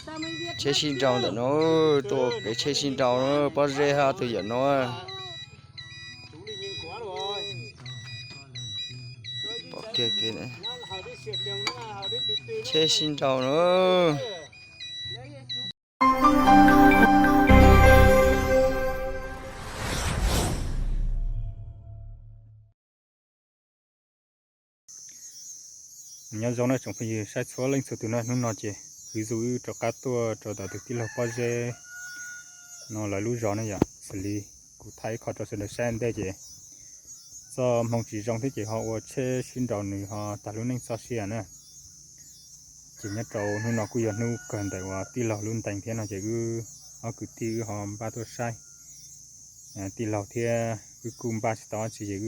Tsheb sib nraus ntawm no, tuaj kev tsheb sib nraus no, pob zeb hab tus yawm no. Tsheb sib nraus no. Nyob zoo na tsoom phooj ywg saib txhua leej txhua tus na, hnub no ces kwv Zub wb rov qab tuaj rau tom tus tij laug pob zeb no lawv lub zos na yom. Xws li kuv thaij ib qho rau sawv daws saib ntej ces txoj hmoo tsis zoo thiab ces ho ua tsheb sib nraus nws ho tag lub neej txoj sia na. Ces nyob rau hnub no kuj yog hnub kawg ntawm uas tij laug lub ntees thiab no ces wb ob kwv tij wb ho npaj tuaj saib tij laug thiab wb kuj npaj tsis tau dab tsi ces wb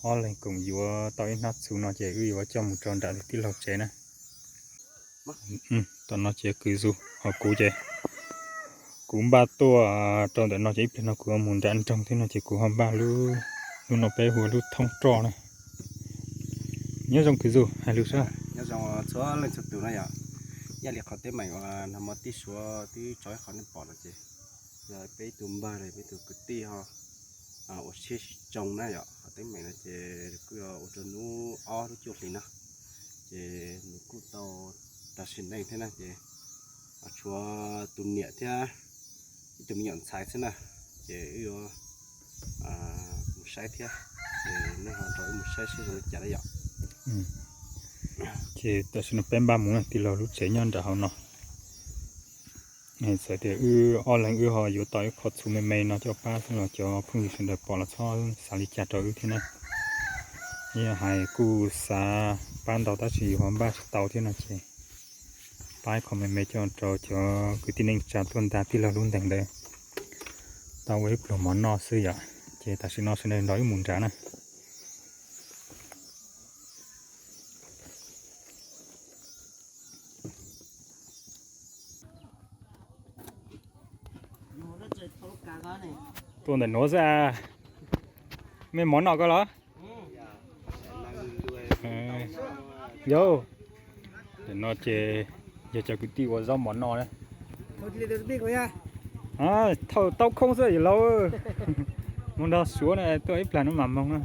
ob leeg koom yuav tau ib hnab txhuv no ces wb yuav coj mus rau nram tij laug tsev na. Tom no ces kwv Zub ho kuv ces kuv npaj tuaj rau ntawm no ces ib pliag no kuv mus nram nroog thiab no ces kuv ho npaj lub, lub no peb hu ua lub thoob roj na. Nyob zoo kwv Zub, hais lus saib. Nyob zoo txhua leej txhua tus na yom. Ib yam li qhov teeb meem uas nag hmo tij Suav twb tso ib qho nej pom no ces yog peb ib tug npawg los peb ib tug kwv tij ho ua siab sib tsoo na yom. Qhov teeb meem no ces kuj yog ua rau hnub ob lub cuaj hlis no ces nws kuj tau tag sim neej thiab na ces tshuav tus niam thiab ib tug me nyuam ntxhais xwb na. Ces wb yuav mus saib thiab, ces nej ho nrog wb mus saib seb zoo li cas na yom. Ces tam sim no peb npaj mus na, tij laug lub tsev nyob nram hauv no. Txawm tias wb ob leeg wb ho yuav tau ib qho txhuv me me no coj pab xwb los cov phooj ywg sawv daws pom los txhob xav li cas rau wb thiab na. Yog hais kuj xav pab ntau tab sis yus ho npaj tsis tau thiab no ces pab ib qho me me coj rau cov kwv tij neej tsa tuaj nta tij laug lub ntees ntawd tau ua ib pluag mov noj xwb yom. Ces tam sim no sawv daws nrog wb mus nrad na. Tuaj ntawm nuav xwb, mej mov noj ko los? Yog, no ces yog cov kwv tij ua zaub mov noj na. Thauj taub khoob xwb yawm laug. Moog nrog Suav na tuaj ib plag nuav mam moog na.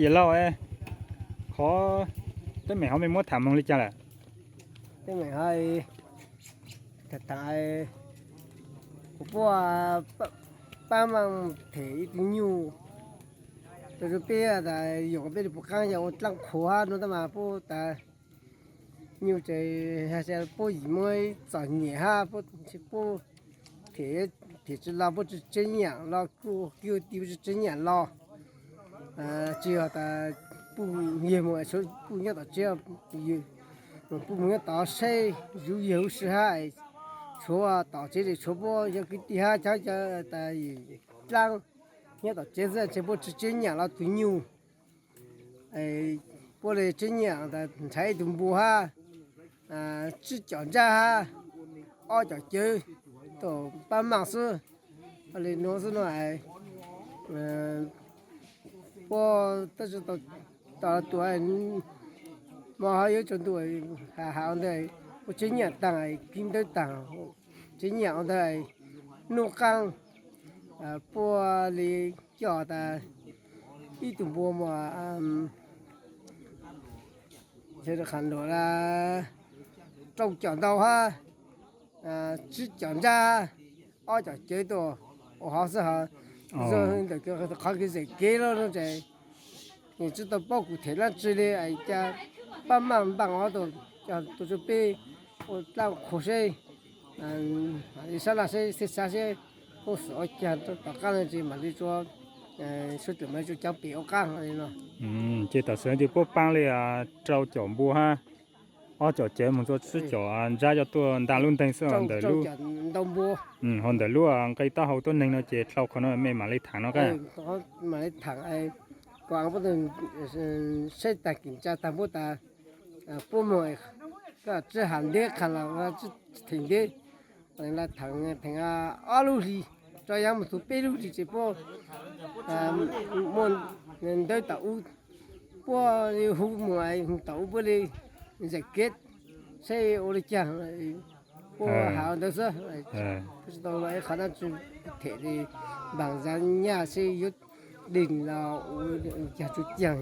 Yawm laug, qhov teeb meem hov mej muab tham moog li cas lawm? Teeb meem hov, kuv puab paab maaj them ib tug nyuj rua peb tas yoom peb li puas qaab yog ua dlaab qhuas hab nua tab mas puab tas nyuj ces puab yim muab txom nyem hab puab them, them tsi los puab tsi tseeb yaam los kuj ti puab tsi tseeb yaam los tsi yog tas puj yawg mus, puj nyob tom tsev, puj mus nyob tod saib zuv yawg huv si hab, tshuav tom tsev ces tshuav puab yog kwv tij hab cov tas dlaab nyob tom tsev xwb ces puab tsi tseeb yaam los tug nyuj. Puab le tseeb yaam tas nrhav ib tug npua hab tsib com ntsab hab ob com cawv tuaj paab maaj xwb. Li nuav xwb no, puab tab sis tau tua mov hab yuav tsaus ntuj, has has ua ntawd puab tseeb yaam taag, kib ntawb taag, tseeb yaam ua ntawd, nuj qaab, puab li coj tas ib tug npua mas qha luam rau com ntau hab tsib com ntsab ob com cawv tuaj ua hov xwb hab. Zoo ntawm qhov kev zem kev lub no ces tsi tau paub kuv them dlaab tsi li, cas paab maaj npaaj hov tuaj, tuaj rua peb ua dlaab qhuas seb, sab laj seb xib xav seb puab xum ua caag rua tom qaab no ces mam li rua, suav dlawg mam li rua cov pem ua qaab li no. Ces tam sim no ces puab paab li rau com npua hab ob com cawv moog rua tsib com ntsab coj tuaj nta lub nteeg xwb ntawm lub, ntau npua, hos ntawm lub nqe taub hau tuab neeg no ces dlhau qhov no mej mam li thaam no. Mam li thaam, kuv puab saib taag kis tsa taag puab tas puab moog, koj tsib has nteb qha los tsib them nteb, thaam ob lub hlis, tso yav moog txug peb lub hlis ces puab muaj ntawv tom ub, puab li hu moog tom ub puab li zem kev seb ua li cas, puab has ua ntawd xwb. Tsis tau los ib qhov dab tsi them li, npaam zaj nyaj seb yuav dig los ua cas tsuj caag,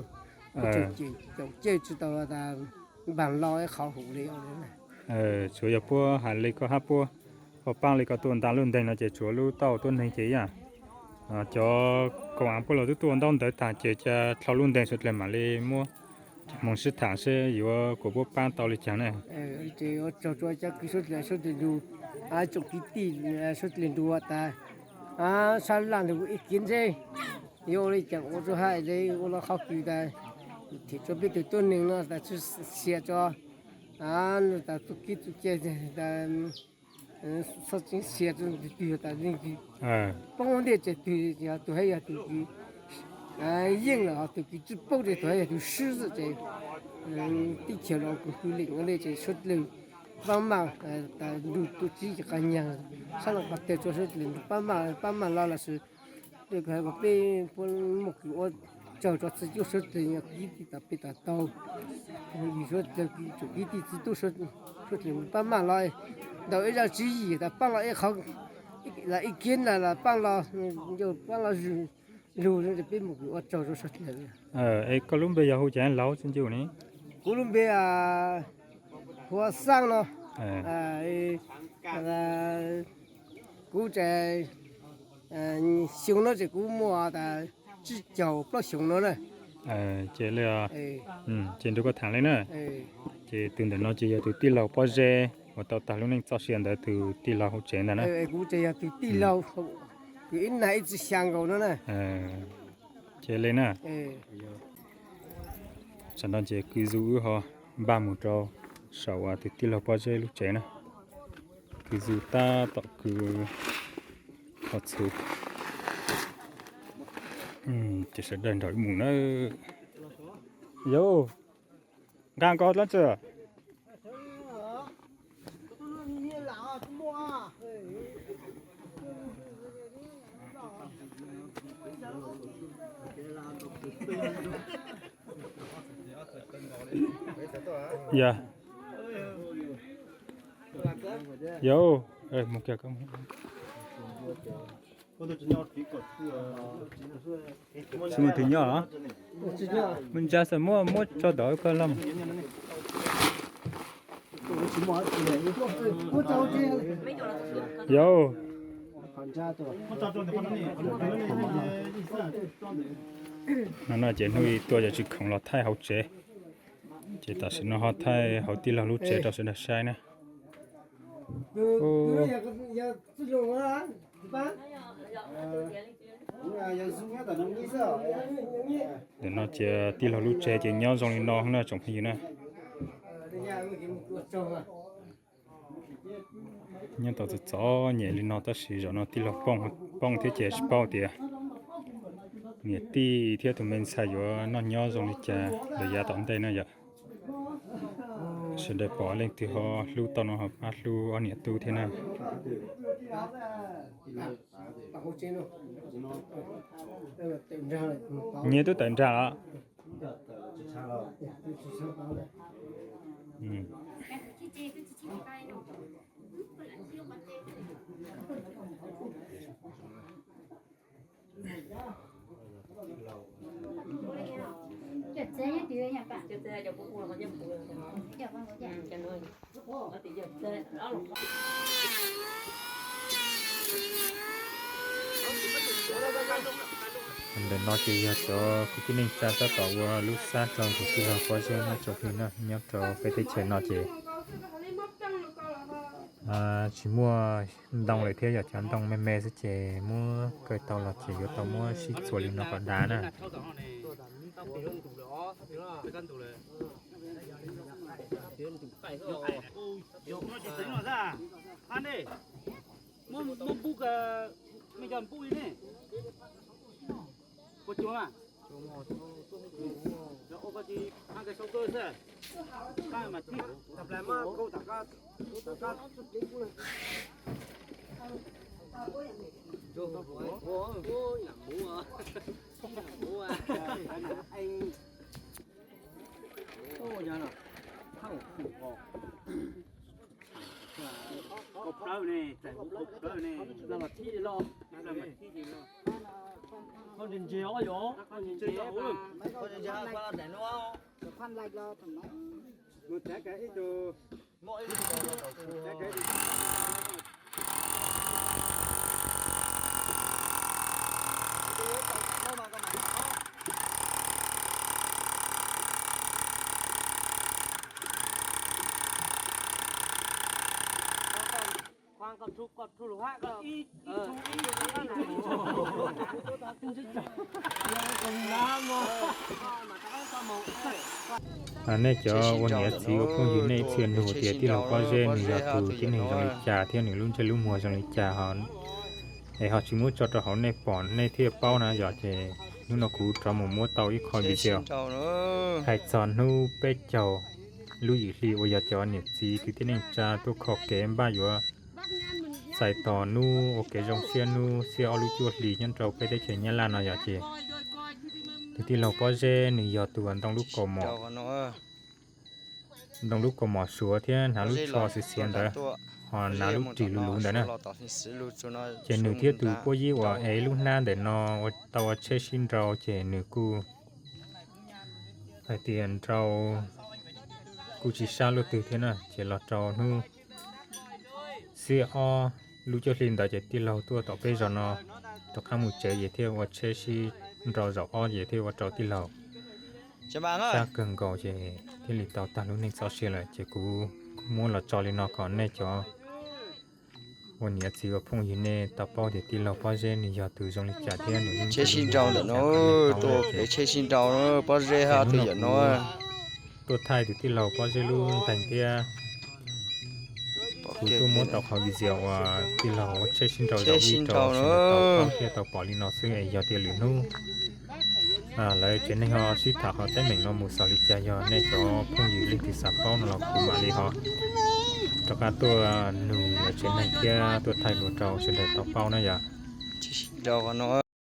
caum caum caum tsis tau tas npaam lo ib qhov hum li. Tsuav yog puab has li koj hab puab ho paab li koj tuaj ntaag lub nteeg no ces tsuav lub tauj tuab neeg ces ib yam. Cov koom am puab los twb tuaj ntaub ntawv taag ces ca dlhau lub nteeg suav dlawg mam li muab moog sib thaam seb yuav kuas puab paab tau li caag na. Ces ua tsaug rua cov kwv suav dlawg, suav dlawg nrug, tsoom kwv tij suav dlawg nrug tas, sab laj nrug ib kiv ntseb yuav ua li cas ua rua hab le ua lub qhov kws tas them rua peb tug tuab neeg no tas txhob xiam rua, tas txuj kev txuj cai, tas txhob tseem xiam rua tus twg tas leej twg poob ua ntej ces tus, tus hab yog tus kws yeej lawm, ho tus kws tsi poob ces tus hab yog tus swb xwb ces teb chaws los kws hwj leem ua le ces suav dlawg paab maj, tas nrug tuaj tsib ces qas nyag sab laj qas teg rua suav dlawg paab maj, paab maj los lossis le kws has kom peb puab muaj kws ua tsaug rua txhua cov suav dlawg yog kwv tij tas peb tas taug, yug suav dlawg tsoom kwv tij txhua tug suav dlawg paab maj los ntawm ib zaj tswv yim tas paab los ib qhov, los ib kiv na los paab los, yog paab los lug, peb muaj kws ua tsaug rua suav dlawg. Es koj lub npe yog hu cas laug tsi ncu ne? Kuv lub npe Huab Xaab no. Kuv ces xyoo no ces kuv muaj tas tsib caug plaub xyoo no na. Ces li, ces nrug koj thaam li na. Ces tug ntawm no ces yog tug tij laug pob zeb uas tau tag lub neej txoj sia ntawd tug tij laug hauv tsev ntag na. Kuv ces yog tug tij laug kws ib nag ib txwm xya nkaus no na. Ces li na. Tsam no ces kwv Zub wb ho npaj mus rau saum uas tug tij laug pob zeb lub tsev na. Kwv Zub tab tom kwv qhov txhuv. Ces sawv daws nrog wb mus na. Yauv, nqaa nkaus dlaab tsi. Yog. Yauv, mus kiag koj. Tsis muaj twg nyob los? Muaj ntsa xwb, muab, muab tso tod koj loj. Yauv. No no ces hnub ib tuaj yog tsis khoom los thaij hauv tsev, ces tam sim no ho thaij hauv tij laug lub tsev rau sawv daws saib na. Ntawm no ces tij laug lub tsev ces nyob zoo li no na tsoom phooj ywg na. Nyob tau txom txom nyem li no tab sis zaum no tij laug poob thiab ces tsis paub tias niam tij thiab tus me ntxhais yuav noj nyob zoo li cas los yav tom ntej na yom. Sawv daws pom leej twg ho hlub tau no ho pab hlub ob niam tub thiab na. Nyias twb tawm nrag los. Ntawm no ces yog cov kwv tij neej tsa tab tom ua lub xab rau tus tij laug pob zeb nyob rau peb teb chaws no ces tsis muaj ntoo lawm thiab, yog cov ntoo me me xwb ces muab kaw tau los ces yuav tau muab sib txuas li no kom dav na. Nej cov ua niam txiv ua phooj ywg nej txhia nug tias tij laug Pob Zeb nws yog tus tib neeg zoo li cas thiab nws lub ntsej lub muag zoo li cas ho, es ho tsis muab tso rau hauv nej pom nej thiaj paub na yom. Ces hnub no kuv rov mus muab tau ib qho video hais txog hnub peb caug lub yim hli uas yog cov niam txiv kwv tij neej tsa tuaj kho kev npaj yuav txais tos hnub ua kev zoo siab hnub xiab ob lub cuaj hli nyob rau peb teb chaws Nyab Laj no yom. Ces tus tij laug Pob Zeb nws yog tus ntoo lub kaus mom, ntoo lub kaus mom suav thiab hnav lub tsho xiav xiav ntawd, ho hnav lub ris luv luv ntawd na. Ces nws thiab tus puab yib uas ev lub hnab ntawm no tau ua tsheb sib nrau ces nws kuj hais tias nrau kuj tsis sab luaj twg thiab na. Ces los rau hnub xiab ob lub cuaj hli ntawd ces tij laug tuaj tom peb zos no rov qab mus tsev ces thiaj ua tsheb sib nrau zaum ob ces thiaj ua rau tij laug sab kawg nkaus ces thiaj li tau tag lub neej txoj sia lawm. Ces kuv muab los tso li no kom nej cov ua niam txiv ua phooj ywg nej tau paub tias tij laug Pob Zeb nws yog tus zoo li cas thiab nws lub ntsej lub muag zoo li cas. Tuaj thaij tus tij laug Pob Zeb lub ntees thiab kuv tuaj muab tau qhov video uas tij laug ua tsheb sib nrau zaum ib rau sawv daws tau paub thiab tau pom li no xwb es yog tias lwm hnub lawv tsev neeg ho sib tham ho teeb meem no mus xaus li cas yog nej cov phooj ywg leej twg xav paub no los kuv mam li ho rov qab tuaj nug lawv tsev neeg thiab tuaj thaij dua rau sawv daws tau paub na yom.